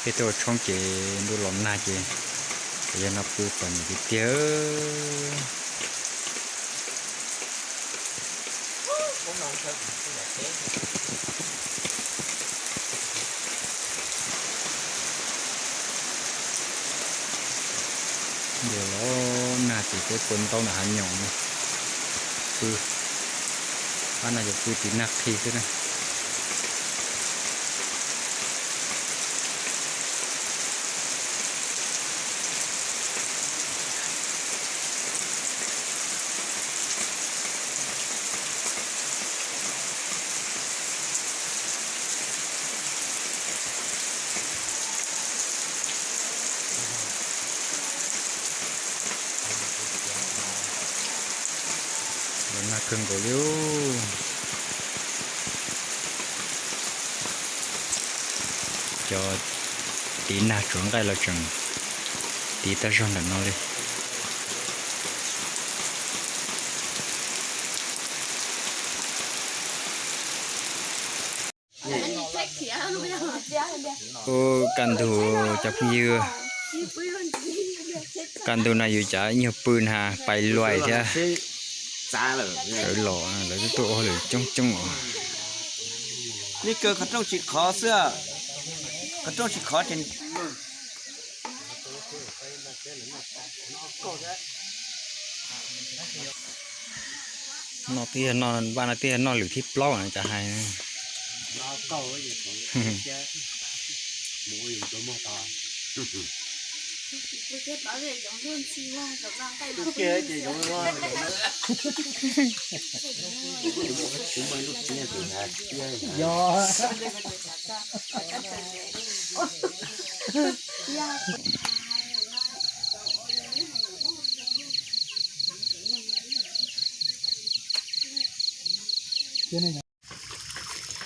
Peb tuaj ua tshoob ces ntuj los nag ces yog no pw txom nyem tiag tiag. Yog los nag ces peb puag ntaub ntawm hav nyoos no pw, ab no ces pw tiv nag qhi xwb na. Los nag kawg nkaus li. Cov tiv nag tsuav nqaij los tseem tiv tag zog ntawm no li. Ua kaj ntug cov phooj ywg, kaj ntug no yus cov nyuag pw na pais luais thiab. Sawv los lawv twb tuaj ua hauj lwm coob coob os. Nej kaw qhov rooj tsis khov xwb, qhov rooj tsis khov ces. No twb yog no, vaj no twb yog noj lwm thib plaub na cov hais.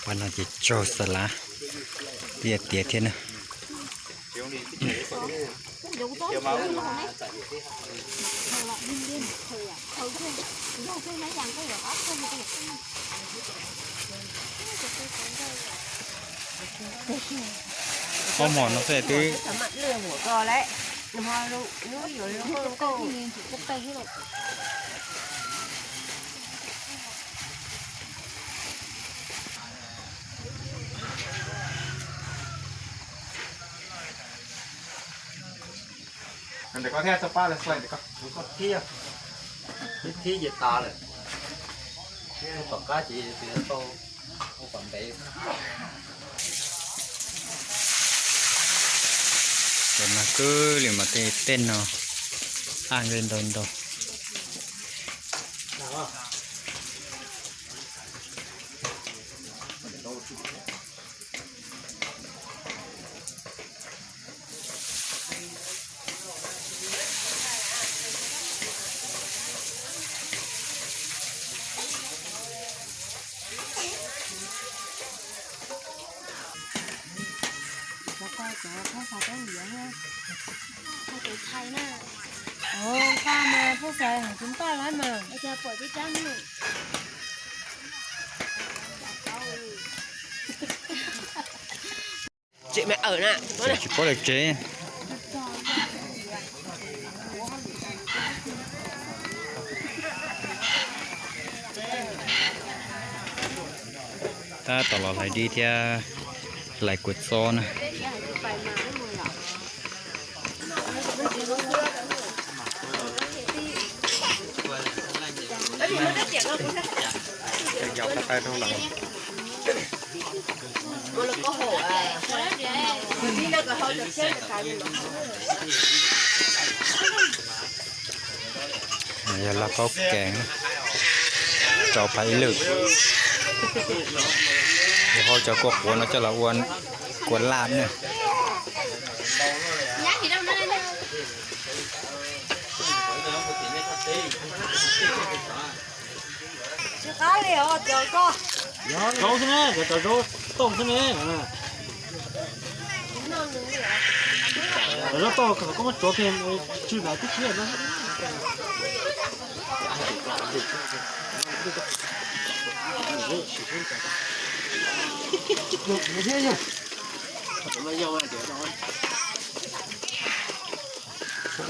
Ua no ces tsaug xa lav, twb yog tiav thiab na. Ob hmo no xwb twb. Ntawm koj thiab txog pab lawv xuaim ntawm koj, koj thib, thib ces tas lawm. Tom qab ces tau ua kom ntev. Los nag kawg li mas tej tej no aj nqe ntau ntau. Ua mas phauj xaiv hais tus npaj lawm mas. Tsis paub lawv tsev. Tab tom los hlais dib thiab hlais kua txob na. Yog lauj kaub kees, rau phav ib lwm. Yog hau cov kua quav no coj los ua kua laj na. Tsis qab li os cov koj. Zaub xwb ne, cov zaub tooj xwb ne. Cov zaub tooj koj muab tsuav kiag tsw nram tib si na.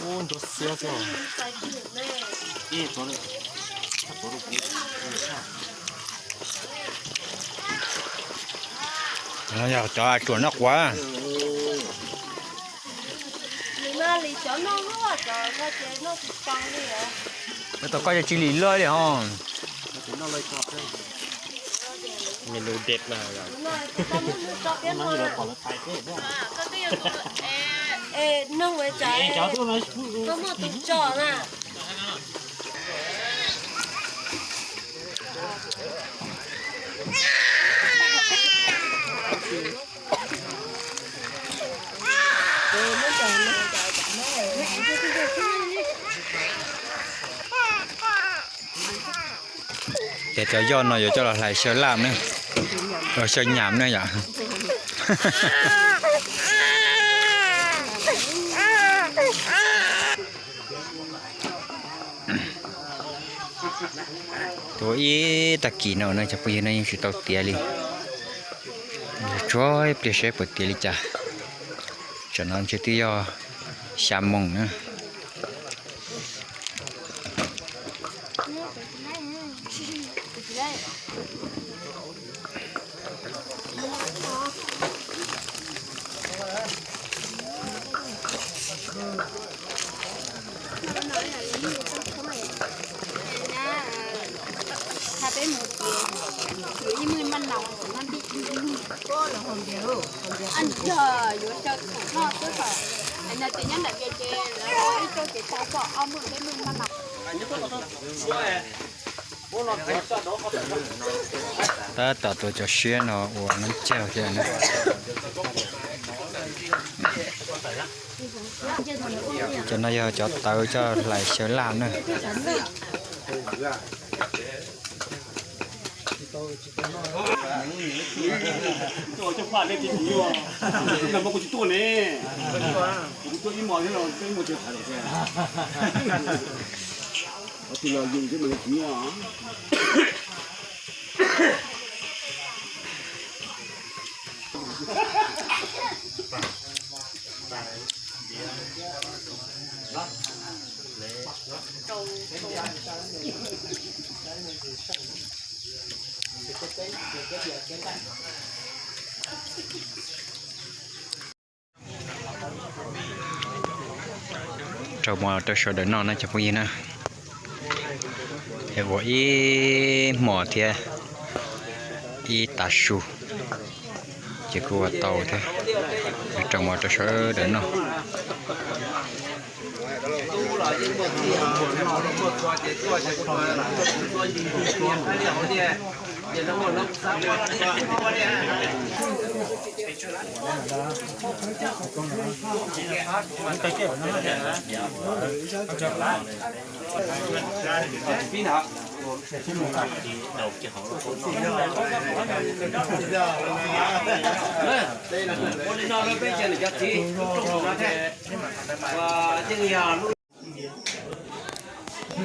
Ub, ntsuab xiab xwb. Yog cov tsuam noj quav. Tau koj tsis lim loj li ho. Menu dep mas. Nug ua cas koj muaj tus tsom na. Ces cov yoj no yuav coj los hlais xyaw laj ne, xyaw nyam ne yom. Tus ib tag kis no na cov phooj ywg no yeej tsis tau tiav li. Tsuag ib pliag seb puas tiav li cas. Tsam no ntshe twb yog xya moos na. Tab tom tuav cov siab no ua nab cag thiab na. Cov no yog cov tawv coj hlais xyaw laj na. Rau mov rau sawv daws noj na cov phooj ywg na. Es ua ib hmos thiab ib tav su ces kuj ua tau thiab. Rau mov rau sawv daws noj.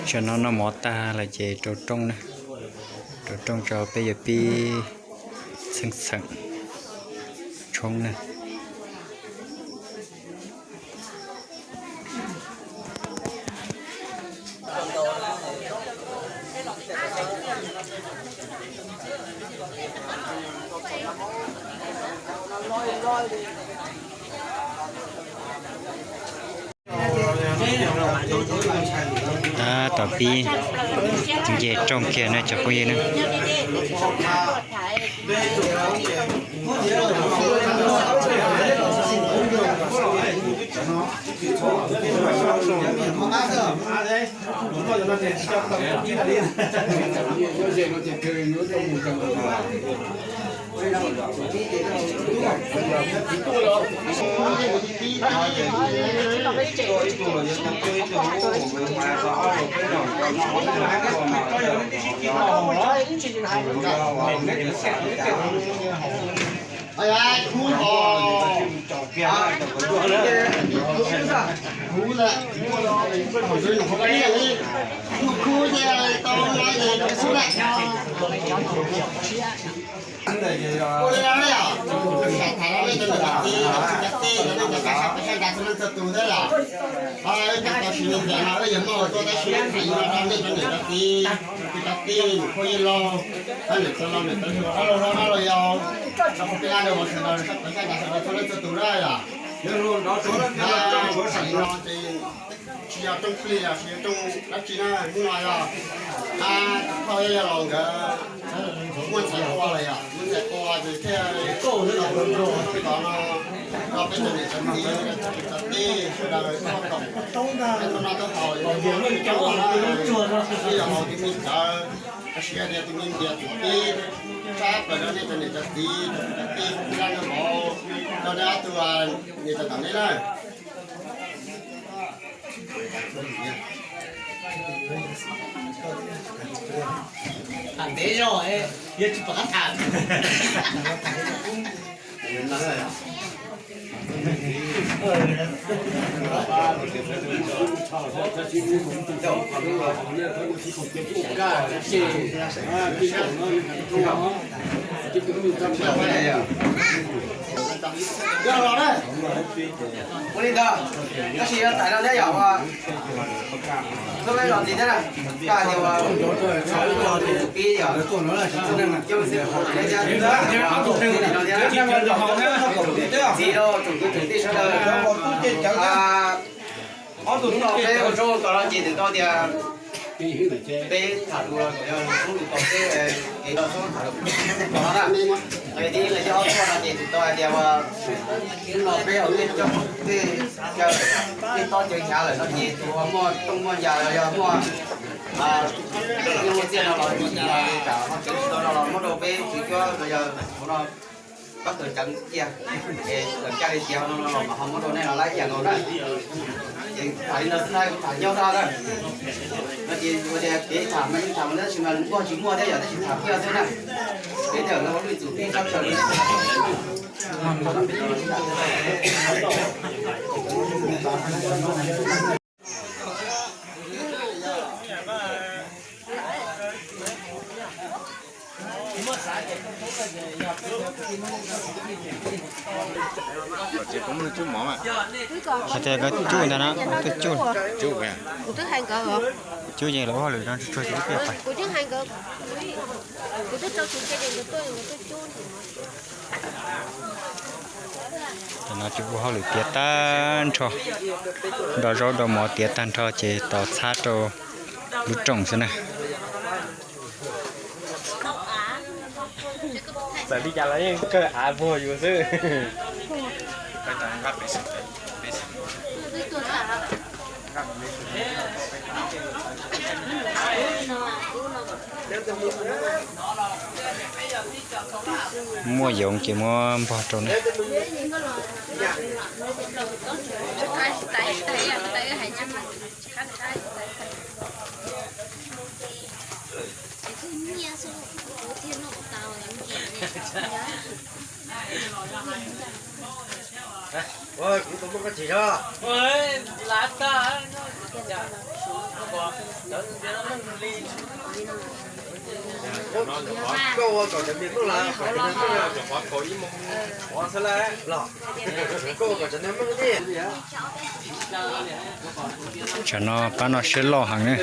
Tam no noj mov tag lawm ces rau rooj na, rau rooj tso peb yuav pib txheej txheem tshoob na. Tab tom pib nce rooj kiag na cov phooj ywg na. Txhua leej txhua tus thiab yom. Wb tau siv me ntsis no wb yuav muaj ua tuaj tab sis tham li no rau nej cov niam cov txiv, cov kwv cov tij, niam phooj ywg laus, niam txiv laus, niam txiv laus, dab laug hlob, dab laug yau, rau qhov peb laj rau hauv sawv daws, sawv daws txhua leej txhua tus na yom. Yuav luag nrov tsuav dab tsi los tham li no ces tsis yog rooj plig los sis yog rooj dab tsi na, hnub no yog tus phauj thiab yawg laus nkawd muaj ntxhais qua lawm yom, muaj ntxhais qua ces thiaj li tau hu rau tod no rau peb cov niam cov txiv, cov kwv cov tij sawv daws tuaj koom peb tuaj noj tuaj haus, yog tus me ntxawg, tab sis yog tias tus me ntiav txum pib tshab plaws rau nej cov niam cov txiv, cov kwv cov tij, laj noj mov rau nej ob tug niam cov tom nej na. Tham ntev zog, yog tsis pom qab tham. Ua li ntawd, tab sis yuav tham no thiab yom, ua lub lej los ntxiv thiab na, kaj tias ua tsoom kwv tsoom tij yom, coob xwb thiab, txiv rau tsoom kwv tsoom tij sawv daws, hnub no peb ua tsaug tom no ces twb tau tias peb tham lus los yog lub lus tom peb kev tau txhob tham lus tom no na. Qhov thib ib los yog ob tuaj no ces twb tau hais tias ua hnub no peb ua tej coj tej caw tej tob caw hnyav lawm no ces tus uas muaj tooj muaj yas los yog muaj yeej muaj txiaj no los tsis tas ho tseev tsis tau no los muab rau peb txiv cuab los yog hauv no pab tawm ceev cia es lawv caj li tias no no los mas ho muab rau nej los lab ias nkaus na. Ces tham li no xwb na, kuv tham nyob tag na. No ces ua tias kev tham mas yeej tham mas tab sis mas nquag tsis muaj thiab yom, tab sis tham kiag xwb na. Kev tham no lub txum tij tshab plaws li. Hais tias koj cub ntag na, koj twb cub. Kuv twb hais nkawd os. Cub yeej los ua hauj lwm no tsuag tsuag ces twb pib pais. Kuv twb hais nkawd, kuv twb rau kuv cov nkawd tuaj, nkawd tuaj cub. Tam no ces ua hauj lwm tiav tag nrho, nrog zaub nrog mov tiav tag nrho ces tos txhab rau lub rooj xwb na. Txawm li cas los yeej kawg av vuag yus xwb. Muaj yoov ces muab npog rau na. Kuv tus muaj koj chim zog. Koj ua kom cov niag Hmoob lawv kom cov niag Hmoob los, koj ua kom cov niag Hmoob li. Tsam no pab no siab loj heev ne.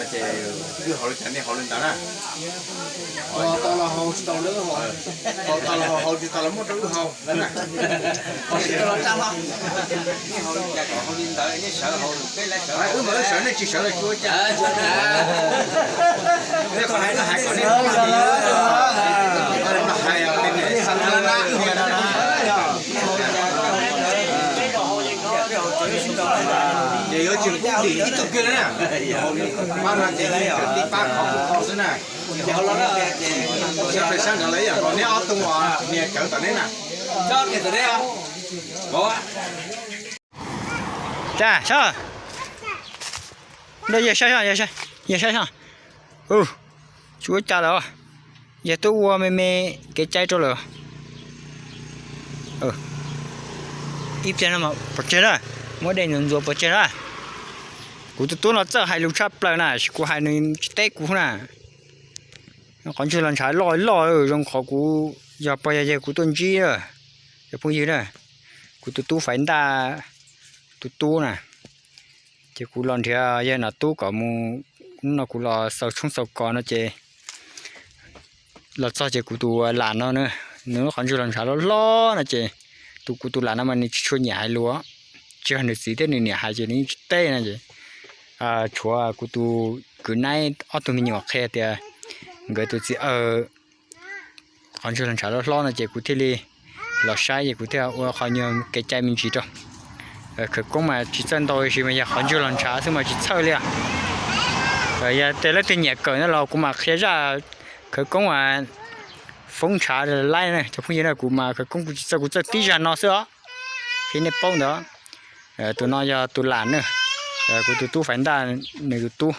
Ces wb haus li cas nej haus li ntawd na. Tau los haus, tsis tau los haus, tsis tau los muab rau wb haus. Wb mas wb sawv nej tsis sawv los tsis ua cas. Hais kom nej hais tias niam xa tha na, ces yuav tsis pub tim ib tug kiag na. Pab no ces tib pab qhov kho xwb na. Siab pes sab nrad lawv ib yam nkaus neb ob tug uas nias cawv tom neb na. Cas sab, yawg saib, yawg saib, tsis ua cas lawm. Yawg twb ua me me kev cai rau lawm. Ib pliag no pov tseg na, muab dej ntxuav ntxuav pov tseg na. Kuv tus tub no txawj hais lus tshaj plaws na, kuv hais nws tsis teb kuv na. Qhov ntswg los ntshav loj loj zoo qhov kuv yog pog yog yawg kuv tuaj ntsib, cov phooj ywg na. Kuv tus tub Faiv Ntaj tus tub na, ces kuv los nrhiav yawg Nom Tub kom mus, hnub no kuv los xaus tshoob xaus kos no ces los txog ces kuv tus lam no na, nws lub qhov ntswg los ntshav loj hlob no ces tus kuv tus lam no mas nws tsis tshua nyiam hais lus, tsis yog nws txiv thiab nws niam hais ces nws yeej tsis teb no ces tshuav kuv tus kwv Naib ob tug me nyuam qhia tias nkawd tus txiv aw qhov ntswg los ntshav loj hlob no ces kuv thiaj li los saib ces kuv thiaj ua qhov nyuag kev cai me ntsis rau. Khawv koob mas tsis txawj ntau sis mas yog qhov ntswg los ntshav xwb mas tsis txhawj li os. Yog tias leej twg nyiam kawm no los kuv mam qhia zaj khawv koob foob ntshav laib na cov phooj ywg na, kuv mas khawv koob kuv tsis txawj, kuv txawj tib zag no xwb os. Qhia nej paub ntawd. Tus no yog tus lam na, kuv tus tub Faiv Ntaj nws tus tub.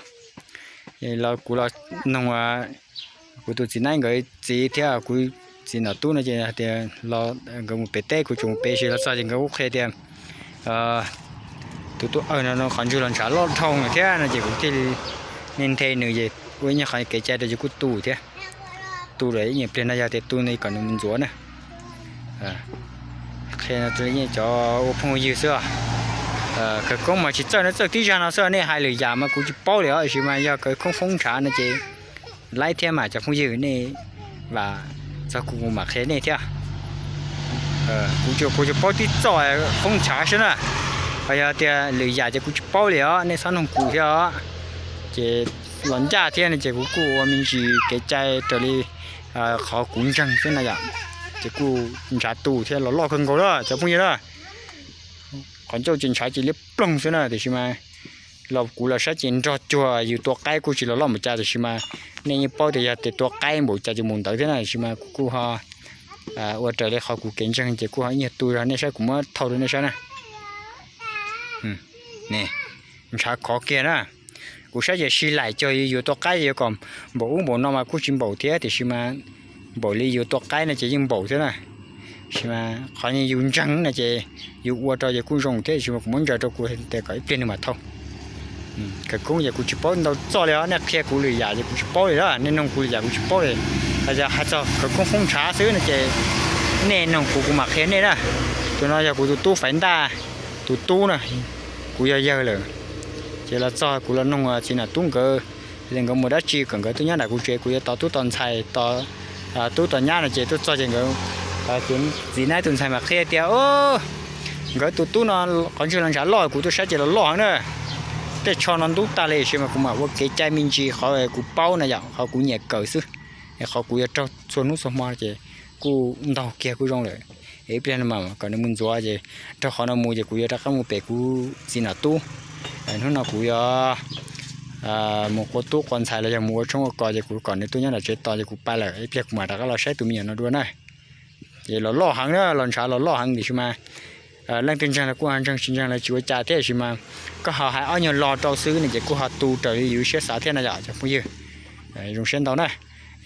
Kuv los noog kuv tus txiv Naib nkawd txiv thiab kuv txiv Nom Tub no ces hais tias nkawd mus pem teb kuv tseem mus pem, sis los txog ces nkawd kuj qhia tias tus tub aw no qhov ntswg los ntshav loj dhau thiab no ces kuv thiaj li nthe nthe nws ces ua ib nyuag qhov kev cai rau ces kuj tu thiab. Tu lawm ib nyuag pliag no yog tias tu no kom nws mus ntxuav na. Qhia no yeej cov ua phooj ywg xwb os. Khawv koob mas tsis txawj, no txawj tib zag no xwb, nej hais lwm yam mas kuv tsis paub li os, sis mas yog khawv koob foob ntshav no ces laib thiab mas cov phooj ywg nej vam txog kuv kuv mam qhia nej thiab. Kuv, kuv tsuas paub tib txoj foob ntshav xwb na. Ho yog tias lwm yam ces kuv tsis paub li os, nej txhob noog kuv thiab os. Ces los ncaj thiab no ces kuv kuj ua me ntsis kev cai raws li qhov kuv ntseeg xwb na yom. Ces kuj ntshav tu thiab los loj kawg nkaus na cov phooj ywg na. Qhov ncauj ces ntshav ces liab ploog xwb na, tiam sis mas los kuv los saib ces nrog cuag yus tua qaib kuj tsis los loj npaum cas, tiam sis mas nej yeej paub tias yog tias tua qaib npaum cas ces mus ntawd thiab na, tiam sis mas kuv kuj ho ua raws li qhov kuv kev ntseeg ces kuj ho ib nyuag tu zog, nej saib kuv muab thau rau nej saib na. Ntshav khov kiag na. Kuv saib ces sib laim cog yuav tua qaib yuav kom npaum ub npaum no mas kuj tsis npaum thiab, tiam sis mas npaum li yuav tua qaib no ces yeej npaum thiab na. Tiam sis mas qhov yus ntseeg no ces yus ua rau ces kuj zoo thiab, tiam sis mas kuv muab ntsaws rau kuv tias kom ib pliag nws mam thau. Khawv koob ces kuv tsis paub ntau txoj li os, nej qhia kuv lwm yam ces kuv tsis paub li na, nej noog kuv lwm yam kuv tsis paub li. Hais tias hais txog khawv koob foob ntshav xwb no ces nej noog kuv kuv mam qhia nej na. Tus no yog kuv tus tub Faiv Ntaj tus tub na, kuv yog yawg lawm. Ces los txog kuv los noog txiv Nom Tub nkawd, nkawd mus dab tsi kom nkawd tuaj nyob nram kuv tsev, kuv yuav tos tub tos ntxhais, tos tub tos nyab no ces tuaj txog ces nkawd, txiv Naib tus ntxhais mas qhia tias nkawd tus tub no qhov ntswg los ntshav loj, kuv tuaj saib ces los loj heev na. Tej tsho no ntub tag li, tiam sis mas kuv mam ua kev cai me ntsis qhov kuv paub na yom, qhov kuv nyiam kawm xwb. Qhov kuv yuav raug txhua hnub txhua hmo ces kuj ntaug kiag kuj zoo lawm. Ib pliag no mas kom nws mus ntxuav ces raug qhov no mus ces kuv yuav rov qab mus pem kuv txiv Nom Tub. Hnub no kuv yuav mus qua tub qua ntxhais los yog mus ua tshoob ua kos ces kuv kom nws tuaj nyob nram tsev tos ces kuv pais lawm, ib pliag kuv mam rov qab los saib tus me nyuam no dua na. Ces los loj heev na, los ntshav los loj heev tiam sis mas Leej twg ntseeg los kuj ho ntseeg, tsis ntseeg los tsis ua cas thiab, tab sis mas koj ho hais ob nyuag lo rau xwb no ces kuj ho tu raws li yus siab xav thiab no yom cov phooj ywg. Zoo siab ntau na.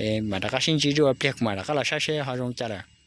Mam rov qab sib ntsib dua pliag kuv mam rov qab los saib seb ho zoo cas lawm.